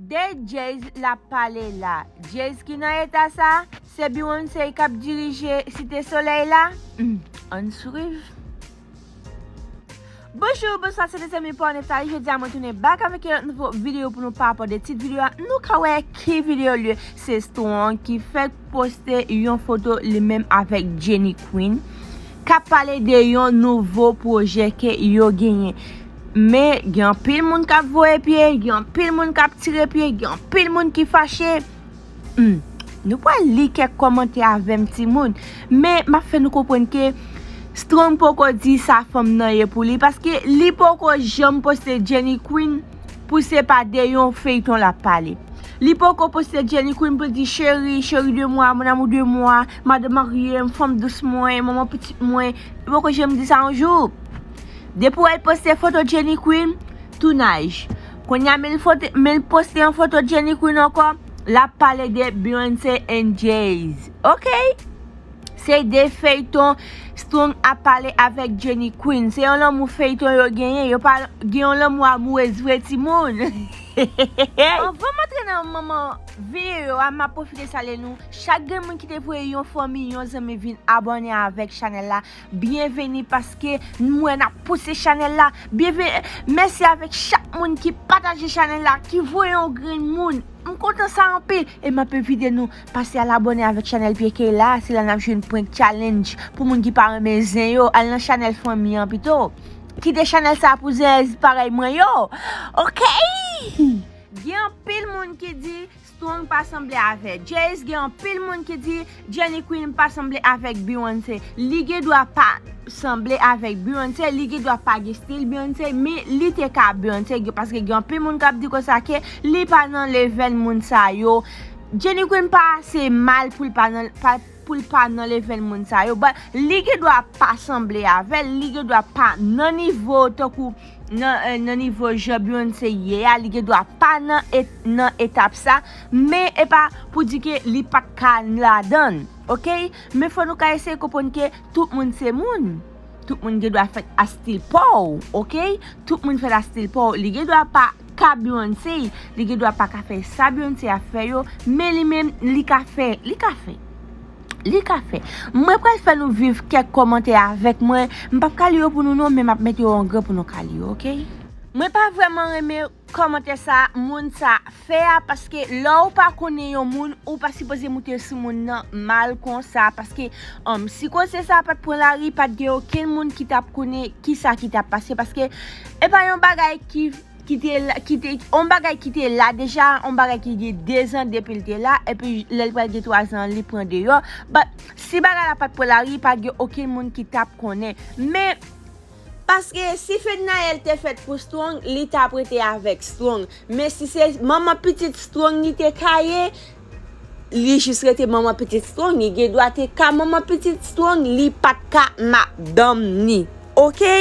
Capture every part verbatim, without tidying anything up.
De Jayz l ap pale la. Jayz ki nan eta sa, se Beyoncé k ap dirije Site Solèy la? Hmm, ann swiv. Bonjou, bonswa, se de zanmi pa w Neftali. Jodi a mwen tounen back avèk yon lòt nouvo videyo pou nou pa pèdi tit videyo a. Nou ka wè ki videyo l ye. Se Strong ki fèk poste yon foto li menm avèk Jenny Queen k ap pale de yon nouvo pwojè ke yo genyen. Men gen anpil moun k ap voye pye, gen anpil moun k ap tire pye, gen anpil moun ki fache. Hmm. Nou pral li kèk kòmantè avè m, timoun. Men m ap fè nou konprann ke Strong poko di sa fanm nan ye pou li, paske li poko janm poste Jenny Queen pou se pa de yon feyton l ap pale. Li poko poste Jenny Queen pou l di, chéri, chéri de moi, mon amour de moi, madanm marye m, fanm dous mwen, manman pitit mwen. Li poko janm di sa yon jou. Depi w wè l poste foto Jenny Queen, tounaj. Kounye a, men l foto, men l poste yon foto Jenny Queen ankò, l ap pale de Beyoncé and Jayz. Oke? Se de feyton Strong ap pale avèk Jenny Queen. Se yon lanmou feyton yo genyen. Yo pa gen yon lanmou amourèz vre, timoun. Anvan m antre nan manman videyo a, m ap pwofite salye nou. Chak grenn moun ki te voye yon fanmi, yon zanmi vin abòne avèk chanèl la, byenveni paske m wè n ap pouse chanèl la. Byenveni, mèsi avèk chak moun ki pataje chanèl la, ki voye yon grenn moun. M kontan sa anpil e m ap envite nou pase al abòne avèk chanèl Pye Kay la. Se la n ap jwenn prank challenge pou moun ki pa renmen zen yo. Al nan chanèl fanmi an pito. Kite chanèl sa pou zenzèz parèy mwen yo. Oke? Gen anpil moun ki di Strong pa sanble avè Jayz. Gen anpil moun ki di Jenny Queen pa sanble avèk Beyoncé. Li gen dwa pa sanble avèk Beyoncé, li gen dwa pa gen stil Beyoncé, men li te ka Beyoncé, gen, paske gen anpil moun k ap di konsa ke li pa nan level moun sa yo. Jenny Queen pa ase mal pou l pa nan, pa, pou l pa nan level moun sa yo. But li gen dwa pa sanble avè l, li gen dwa pa nan nivo tankou nan, eh, nan nivo jan Beyoncé ye a, li gen dwa pa nan et-, nan etap sa, men e pa pou di ke li pa t ka ladan l, oke? Men fò nou ka eseye konprann ke tout moun se moun. Tout moun gen dwa fèt a stil pa w, oke? Tout moun fèt a stil pa w. Li gen dwa pa ka Beyoncé, li gen dwa pa ka fè sa Beyoncé ap fè yo, men li menm, li ka fè, li ka fè. Li ka fè. Mwen pral fè nou viv kèk kòmantè avèk mwen. M p ap ka li yo pou nou non, men m ap mete yo an gran pou nou ka li yo, oke? Mwen pa vrèman renmen kòmantè sa moun sa fè a, paske lè w pa konnen yon moun, ou pa sipoze moute sou moun nan mal konsa, paske, um, si koze sa pa t pran lari, pa t gen okenn moun ki t ap konnen kisa ki t ap pase, paske e pa yon bagay ki ki te la, ki te, yon bagay ki te la deja, yon bagay ki gen de zan depi l te la, epi lè l pral gen twa zan, li pran deyò. But, si bagay la pa t pran lari, pa t gen okenn moun ki t ap konnen. Men, paske si Fednaelle te fèt pou Strong, li t ap rete avèk Strong. Men si se manman pitit Strong li te ka ye, li jis rete manman pitit Strong. Li gen dwa te ka manman pitit Strong, li pa t ka madanm ni. Oke?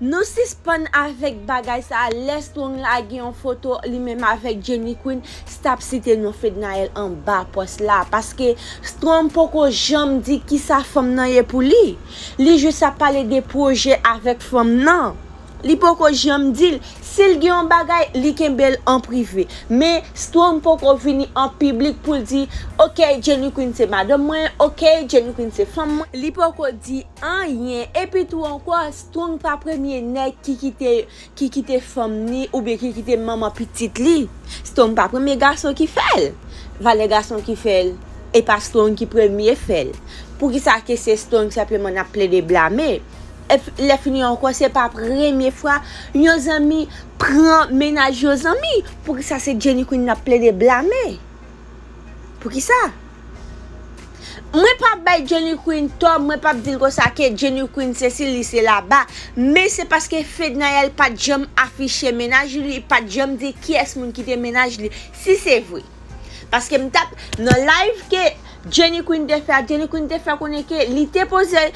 Nou sispann avèk bagay sa a, lè Strong lage yon foto li menm avèk Jenny Queen, stop site non Fednaelle anba pòs la, paske Strong poko janm di kisa fanm nan ye pou li. Li jis ap pale de pwojè avèk fanm nan. Li poko janm di l. Si l gen yon bagay, li kenbe l an prive. Men Strong poko vini an piblik pou l di, oke, Jenny Queen se madanm mwen, oke, Jenny Queen se fanm mwen. Li poko di anyen. Epi tou ankò, Strong pa premye nèg ki kite, ki kite fanm ni oubyen ki kite manman pitit li. Strong pa premye gason ki fè l. Valè gason ki fè l, e pa Strong ki premye fè l. Poukisa ke se Strong senpleman n ap plede blame? E f-, lè fini ankò, se pa premye fwa yon zanmi pran mennaj yon zanmi. Poukisa se Jenny Queen n ap plede blame? Poukisa? Mwen p ap bay Jenny Queen tò, mwen p ap di l konsa ke Jenny Queen se si li se laba, men se paske Fednaelle pa t janm afiche mennaj li, li pa t janm di kiyès moun ki te mennaj li, si se vre. Paske m t ap nan live ke Jenny Queen te fè a, Jenny Queen te fè konnen ke li te poze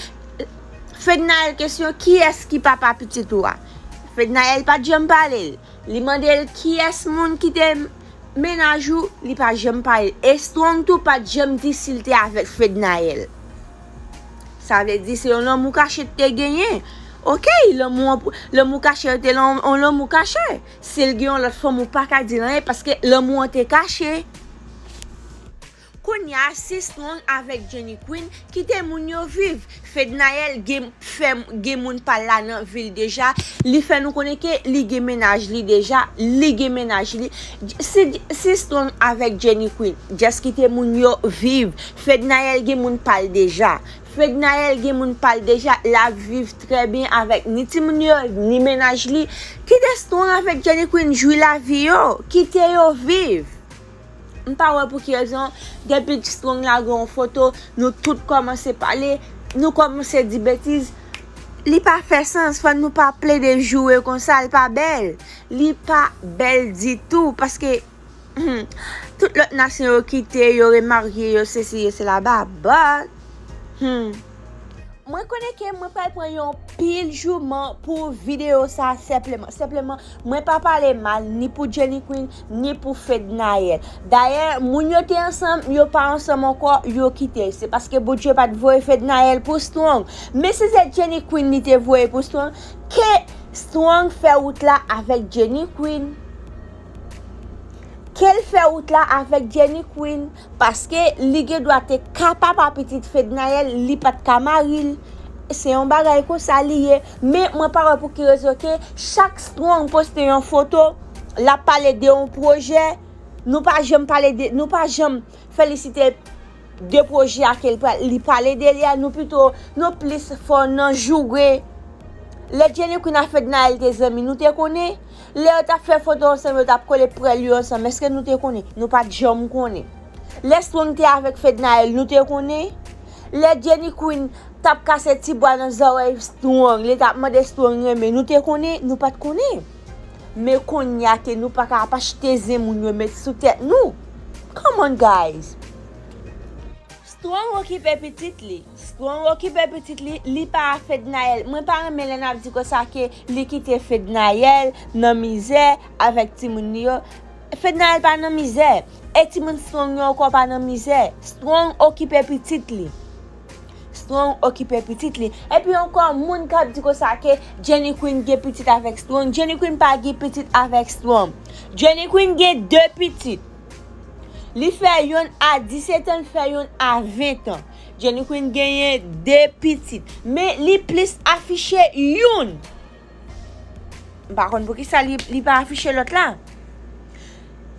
Fednaelle kesyon, kiyès ki papa pitit ou a? Fednaelle pa t janm pale l. Li mande l kiyès moun ki te mennaj ou, li pa janm pale l. E Strong tou pa t janm di si l te avèk Fednaelle. Sa vle di se yon lanmou kache te genyen. Ok, lanmou an pou- lanmou kache rete lan- on lanmou kache. Si l gen yon lòt fanm, ou pa ka di l anyen paske lanmou an te kache. Kounye a, si Strong avèk Jenny Queen, kite moun yo viv. Fednaelle gen fè gen moun pa l la nan vi l deja. Li fè nou konnen ke li gen mennaj li deja. Li gen mennaj li. Si, si Strong avèk Jenny Queen, just kite moun yo viv. Fednaelle gen moun pa l deja. Fednaelle gen moun pa l deja, l ap viv trè byen avèk ni timoun yo, ni mennaj li. Kite Strong avèk Jenny Queen jwi lavi yo. Kite yo viv. M pa wè pou ki rezon, depi Strong lage yon foto, nou tout kòmanse pale, nou kòmanse di betiz. Li pa fè sans, fò nou pa plede joure konsa, li pa bèl. Li pa bèl ditou, paske Hmm. Tout lòt nasyon yo kite, yo remarye, yo sesi, yo sela, but, hmm. Mwen konnen ke mwen pral pran yon pil jouman pou videyo sa senpleman. Senpleman, mwen pa pale mal ni pou Jenny Queen, ni pou Fednaelle. Dayè, moun yo te ansanm, yo pa ansanm ankò, yo kite. Se paske Bondye pa t voye Fednaelle pou Strong. Men si se Jenny Queen li te voye pou Strong, ke Strong fè wout la avèk Jenny Queen. Ke l fè wout la avèk Jenny Queen, paske li gen dwa te ka papa pitit Fednaelle, li pa t ka mari l. Se yon bagay konsa li ye. Men mwen pa wè pou ki rezon ke chak Strong poste yon foto, l ap pale de yon pwojè, nou pa janm pale de, nou pa janm felisite de pwojè a ke l pral, li pale de li a, nou pito, nou plis fò nan joure. Lè Jenny Queen ak Fednaelle te zanmi, nou te konnen. Lè yo t ap fè foto ansanm, yo t ap kole prèl yo ansanm, èske nou te konnen? Nou pa t janm konnen. Lè Strong te avèk Fednaelle, nou te konnen. Lè Jenny Queen t ap kase ti bwa nan zòrèy Strong, li t ap mande Strong renmen, nou te konnen? Nou pa t konnen. Men kounye a ke nou pa ka ap achte zen moun yo met sou tèt nou. Come on, guys. Strong okipe pitit li. Strong okipe pitit li, li pa Fednaelle. Mwen pa renmen lè n ap di konsa ke li kite Fednaelle nan mizè avèk timoun li yo. Fednaelle pa nan mizè. E timoun Strong yo ankò pa nan mizè. Strong okipe pitit li. Strong okipe pitit li. Epi ankò, moun k ap di konsa ke Jenny Queen gen pitit avèk Strong. Jenny Queen pa gen pitit avèk Strong. Jenny Queen gen de pitit. Li fè yonn a disèt an, li fè yonn a ven an. Jenny Queen genyen de pitit. Men li plis afiche youn. M pa konn poukisa li, li pa afiche lòt la.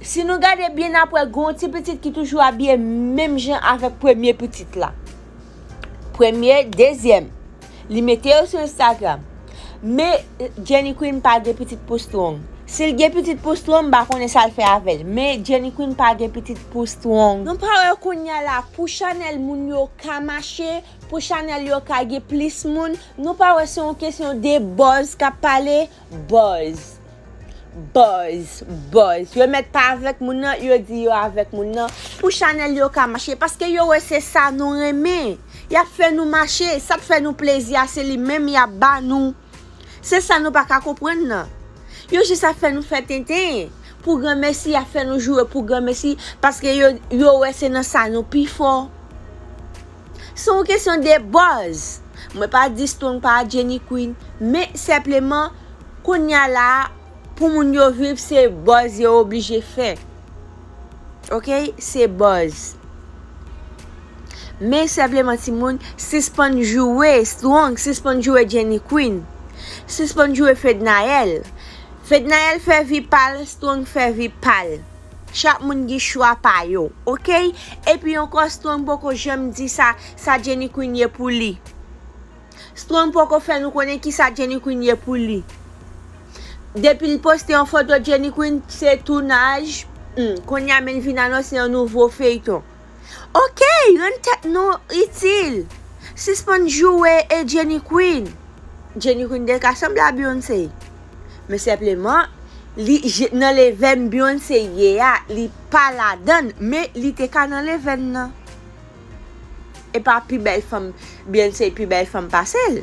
Si nou gade byen apre, gen yon ti pitit ki toujou abiye menm jan avèk premye pitit la. Premye, dezyèm. Li mete yo sou Instagram. Men Jenny Queen pa gen pitit pou Strong. Si l gen pitit pou Strong, m pa konnen sa l fè avè l. Men Jenny Queen pa gen pitit pou Strong. Nou pa wè kounye a la, pou chanèl moun yo ka mache, pou chanèl yo ka gen plis moun, nou pa wè se yon kesyon de buzz k ap pale? Buzz. Buzz, buzz. Yo mèt pa avèk moun nan, yo di yo avèk moun nan. Pou chanèl yo ka mache, paske yo wè se sa nou renmen. Y ap fè nou mache, sa k fè nou plezi a, se li menm y ap ba nou. Se sa nou pa ka konprann nan. Yo jis ap fè nou fè tenten. Pou granmesi, y ap fè nou joure pou granmesi, paske yo, yo wè se nan sa nou pi fò. Se yon kesyon de buzz. Mwen pa di Strong pa Jenny Queen, men senpleman, kounye a la, pou moun yo viv, se buzz yo oblije fè. Ok? Se buzz. Men senpleman, timoun, sispann joure Strong, sispann joure Jenny Queen, sispann joure Fednaelle. Fednaelle fè vi pa l, Strong fè vi pa l. Chak moun gen chwa pa yo, ok? Epi ankò, Strong poko janm di sa, sa Jenny Queen ye pou li. Strong poko fè nou konnen kisa Jenny Queen ye pou li. Depi l poste yon foto Jenny Queen, se tounaj. Hmm, kounye a menm vin anonse yon nouvo feyton. Ok, rann tèt nou itil. Sispann joure e Jenny Queen. Jenny Queen te ka sanble a Beyoncé. Men senpleman, li je- nan levèn Beyoncé ye a, li pa ladann, men li te ka nan levèn nan. E pa pi bèl fanm, Beyoncé pi bèl fanm pase l.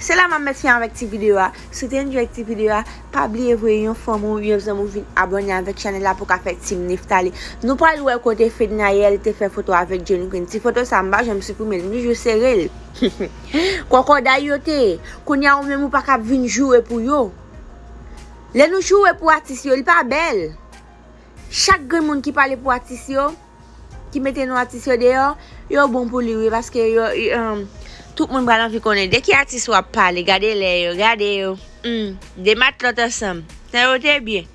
Se la m ap met fen avèk ti videyo a. Si w te enjoy ti videyo a, pa bliye voye yon fanmi w, yon zanmi w vin abòne avèk chanèl la pou w ka fè Team Nephtalie. Nou pral wè kote Fednaelle te fè foto avèk Jenny Queen. Ti foto sa m pa janm siprime l, m toujou sere l. Kòkòday yo te ye. Kounye a ou menm ou pa ka vin joure pou yo. Lè nou joure pou atis yo, li pa bèl. Chak grenn moun ki pale pou atis yo, ki mete non atis yo deyò, yo bon pou li wi, paske yo, yo, um, tout moun pral anvi konnen de ki atis w ap pale. Gade lè yo, gade yo. Hmm, de matlòt ansanm. Tan yo te byen.